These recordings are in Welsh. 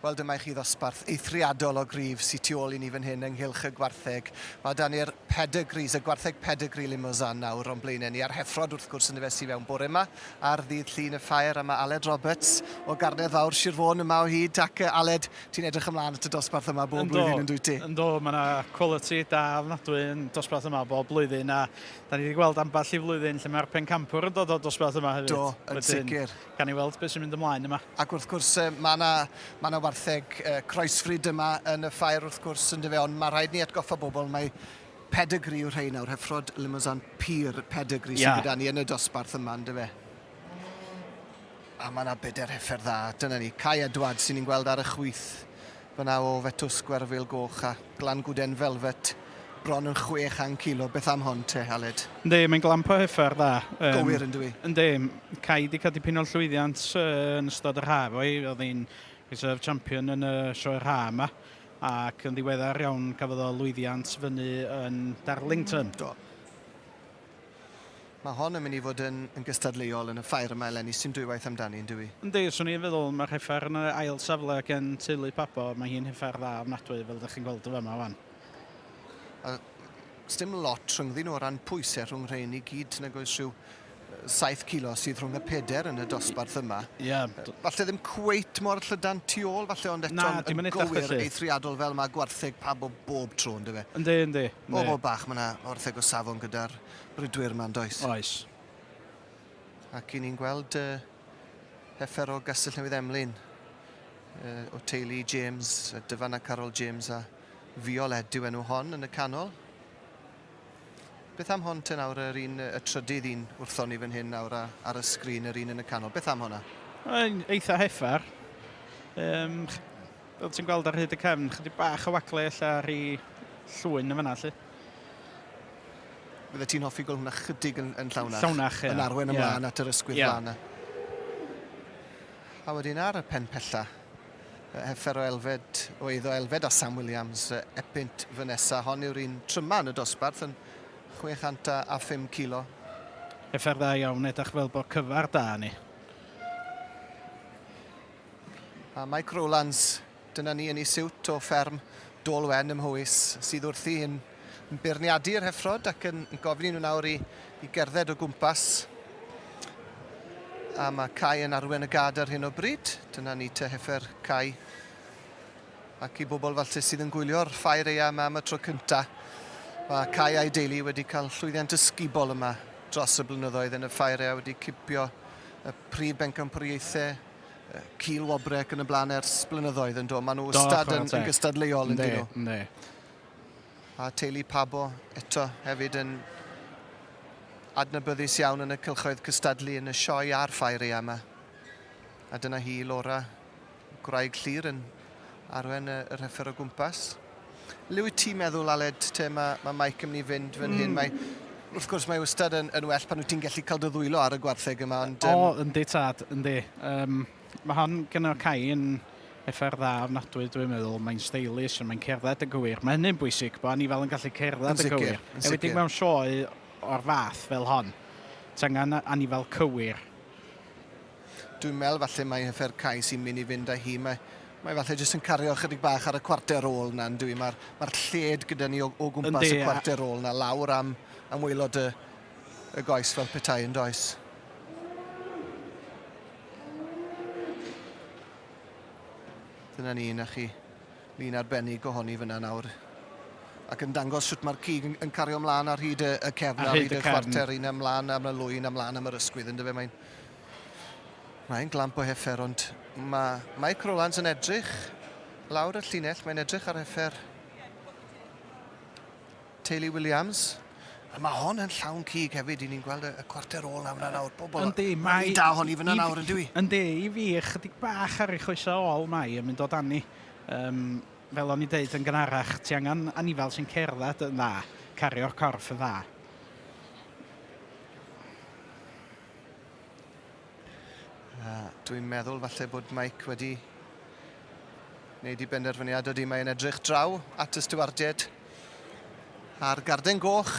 Wel, dyma i chi ddosbarth eithriadol o gryf sy tu ôl i ni fan hyn ynghylch y gwartheg. Mae 'da ni'r pedigrees, y gwartheg pedigree Limousin nawr o'n blaenau ni, a'r heffrod wrth gwrs yn dyfe sy fewn bore 'ma ar ddydd Llun y Ffair, a mae Aled Roberts o Garnedd Fawr Sir Fôn yma o hyd, ac Aled, ti'n edrych ymlaen at y dosbarth yma bob blwyddyn yn dwyt ti? Yndw, mae 'na quality da ofnadwy yn dosbarth yma bob blwyddyn, a 'da ni 'di gweld ambell i flwyddyn lle mae'r pencampwr yn dod o'r dosbarth yma hefyd. Do, yn sicr. Gawn ni weld beth sy'n mynd ymlaen yma. Ac wrth gwrs, mae yna ma 'na wartheg croesfrid yma yn y ffair wrth gwrs, yn dyfe, ond mae rhaid ni atgoffa bobl mai pedigree yw'r rhain nawr, heffrod Limousin pur pedigree sydd gyda ni yn y dosbarth yma, yn dyfe. A mae yna bedair heffer dda, dyna ni. Cai Edwards sy'n ni'n gweld ar y chwith Fyna o Fetws Gwerfyl Goch a Glan Gwden Velvet, bron yn 600 kilo. Beth am hon te, Aled? Yndi, mae'n glamp o heffer dda. Um, Gywir yn dwi? Yndi, Cai di cael dipyn o llwyddiant uh, yn ystod yr haf o'i, oedd hi'n reserve champion yn y sioe'r haf yma, ac yn ddiweddar iawn cafodd o lwyddiant fyny yn Darlington. Do. Mae hon yn mynd i fod yn, yn gystadleuol yn y ffair yma eleni, sy'n dwywaith amdani, yn dyw i? Yndi, swn i'n feddwl, mae'r heffer yn y ail safle gen teulu Pabo, mae hi'n heffer dda ofnadwy, fel ydych chi'n gweld y fama wan. A sdim lot rhyngddyn nhw o ran pwysau rhwng rhain i gyd, nag oes rhyw 7 kilo sydd rhwng y peder yn y dosbarth yma. Ie. Yeah. Falle ddim cweit mor llydan tu ôl, falle, ond eto'n yn gywir eithriadol fel mae gwartheg pabo bob tro, ynddo fe? Yndi, yndi. Bobl bach, mae yna wartheg o safon gyda'r brydwyr yma, yn does? Oes. Ac i ni'n gweld uh, heffer o Gastell Newydd Emlyn, uh, o teulu James, Dyfan a Carol James a Violet yw enw hon yn y canol. Beth am hon te nawr, yr un, y trydydd un wrthon ni fan hyn nawr ar y sgrin, yr un yn y canol. Beth am honna? Mae'n eitha heffer. Um, Fel ti'n gweld ar hyd y cefn, chydig bach o wagle ella ar ei llwyn yn fanna, lly. Fydde ti'n hoffi gweld hwnna chydig yn, yn llawnach? Llawnach, ie. Yn arwen ymlaen yeah. at yr ysgwydd yeah. lan. A wedyn ar y pen pella, heffer o Elfed, o eiddo Elfed a Sam Williams, Epynt Vanessa. Hon yw'r un tryma yn y dosbarth yn 605 kilo. Heffer dda iawn, edrych fel bod cyfar da ni. A Mike Rowlands, dyna ni yn ei siwt o fferm Dôl Wen ym Mhowys, sydd wrthi yn beirniadu'r heffrod ac yn gofyn i nhw nawr i, i gerdded o gwmpas. A mae Cai yn arwen y gad ar hyn o bryd. Dyna ni te heffer Cai. Ac i bobl falle sydd yn gwylio'r ffair eia yma am y tro cynta, mae Cai a'i deulu wedi cael llwyddiant ysgubol yma dros y blynyddoedd yn y ffair eia, wedi cipio y prif bencampwriaethau, cil wobre ac yn y blaen ers blynyddoedd yn do. Maen nhw wastad yn, yn gystadleuol yn dyn nhw. Yndi. A teulu Pabo eto hefyd yn adnabyddus iawn yn y cylchoedd cystadlu yn y sioe a'r ffair eia yma. A dyna hi, Laura, gwraig Llyr yn arwen y, yr heffer o gwmpas. Le wyt ti'n meddwl, Aled, te mae, mae Mike yn mynd i fynd fan hyn? Mae, wrth gwrs, mae wastad yn, yn well pan wyt ti'n gallu cael dy ddwylo ar y gwartheg yma, ond... Um... O, yndi tad, yndi. Um, mae hon gyda Cai yn effer dda ofnadwy, dwi'n meddwl. Mae'n stylish a mae'n cerdded yn gywir. Mae hynny'n bwysig, bod anifail yn gallu cerdded yn gywir. Yn sicr. Enwedig mewn sioe o'r fath fel hon. Ti angen anifail cywir. Dwi'n meddwl falle mai Heffer Cai sy'n mynd i fynd â hi. Mae, mae falle jyst yn cario chydig bach ar y cwarter ôl na, yn dwi? Mae'r mae lled gyda ni o, o gwmpas Yndi, y cwarter ôl na, lawr am, am waelod y, y goes fel petai yn does. Dyna ni, na chi. Lun arbennig ohoni fyna nawr. Ac yn dangos sut mae'r cig yn, yn cario ymlaen ar hyd y, y cefn, ar hyd y chwarter, un ymlaen am y lwyn, ymlaen am yr ysgwydd, ynddo fe, mae'n mae'n glamp o heffer, ond mae Mike Rowlands yn edrych lawr y llinell, mae'n edrych ar heffer Teulu Williams. A mae hon yn llawn cig hefyd, i ni'n gweld y, y cwarter ôl na fyna nawr. Bobl, Yndi, mae... Da hon i fyna nawr, yn dwi? Yndi, i fi, chydig bach ar ei choesau ôl mae yn mynd o dani. Um, fel o'n i'n deud yn gynharach, ti angen anifal sy'n cerdded yn dda, cario'r corff yn dda. Dwi'n meddwl falle bod Mike wedi wneud i benderfyniad ydy mae'n edrych draw at y stiwardiaid a'r garden goch.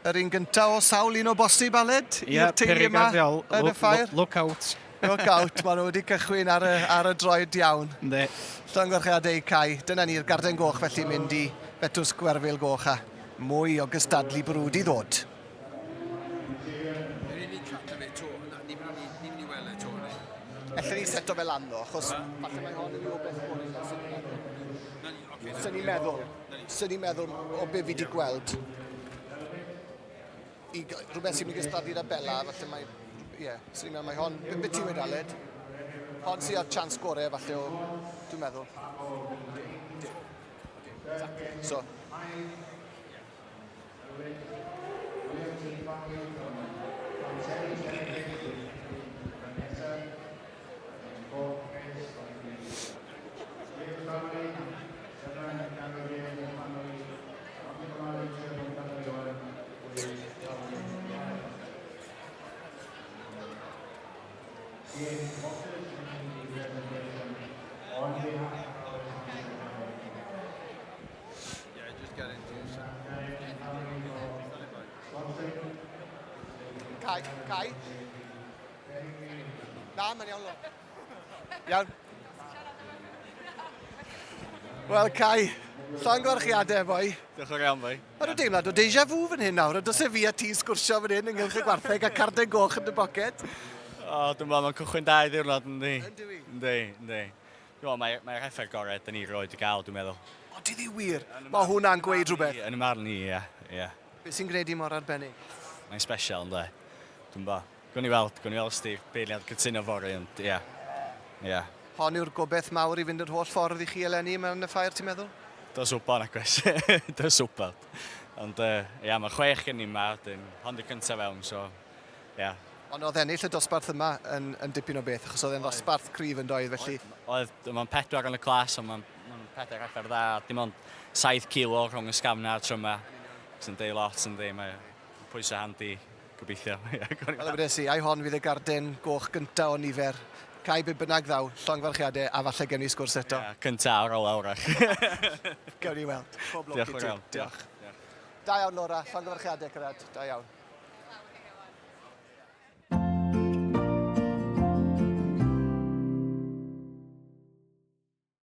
Yr un gyntaf o sawl un o bosib, Aled, i'r teulu yma yn y ffair. Look out. Look out, maen nhw wedi cychwyn ar y, ar y droed iawn. Yndi. Llongyfarchiadau i Cai. Dyna ni'r garden goch felly mynd i Fetws Gwerfyl Goch a mwy o gystadlu brwd i ddod. Ellen ni seto fe lan ddo, achos falle mae hon yn ei obeith gorau na, swn i'n meddwl. Swn i'n meddwl, swn i'n meddwl o be fi wedi gweld. I, rhywbeth sy'n mynd i gystadlu da Bella, falle mae... Ie, yeah, swn i'n meddwl mae hon... Be, be ti'n wedi Aled? Hon sy'n â'r chance gorau, falle o... Dwi'n meddwl. So, Kai, Kai. Na, mae'n iawn, Lo. Iawn. Wel, Kai, llongyfarchiadau, boi. Diolch yn fawr iawn, boi. Mae rhyw deimlad o deja vu fan hyn nawr, a does e fi a ti sgwrsio fan hyn ynghylch y gwartheg a carden goch yn dy boced. O, dwi'n meddwl mae'n cychwyn da i ddiwrnod, yndi? Yndi. Yndi, yndi. Dwi'n meddwl mae'r mae heffer gorau dyn ni roed i gael, dwi'n meddwl. O, di ddi wir? Mae hwnna'n gweud rhywbeth. Yn y marn i, ie. Ie. Beth sy'n gwneud i mor arbennig? Mae'n special, ynddo. Dwi'n bo. Gwn i weld, gwn i weld os di'r beirniad cytuno fory, ond ie. Ie. Hon yw'r gobeith mawr i fynd yr holl ffordd i chi eleni yma yn y ffair, ti'n meddwl? Does wybod, nag oes. Does wybod. Ond yy, ia, mae chwech gen i yma, wedyn hon di'r cyntaf fewn, so ia. Ond oedd ennill y dosbarth yma yn, yn dipyn o beth, achos oedd e'n ddosbarth cryf yn doedd, felly... Oedd, mae'n pedwar yn y clas, ond mae'n ma pedair effer dda, dim ond 7 kilo rhwng y sgafn a'r tryma, sy'n deud lot yn di, mae pwysau handi, gobeithio. Fel y wedes i, ai hon fydd y garden goch gynta o nifer. Cai be bynnag ddaw, llongyfarchiadau a falle gewn ni sgwrs eto. Ie, cynta a'r ola wrach. Gewn ni weld. Pob lwc i ti. Diolch yn fawr iawn. Diolch. Da iawn Laura, llongyfarchiadau cariad, da iawn.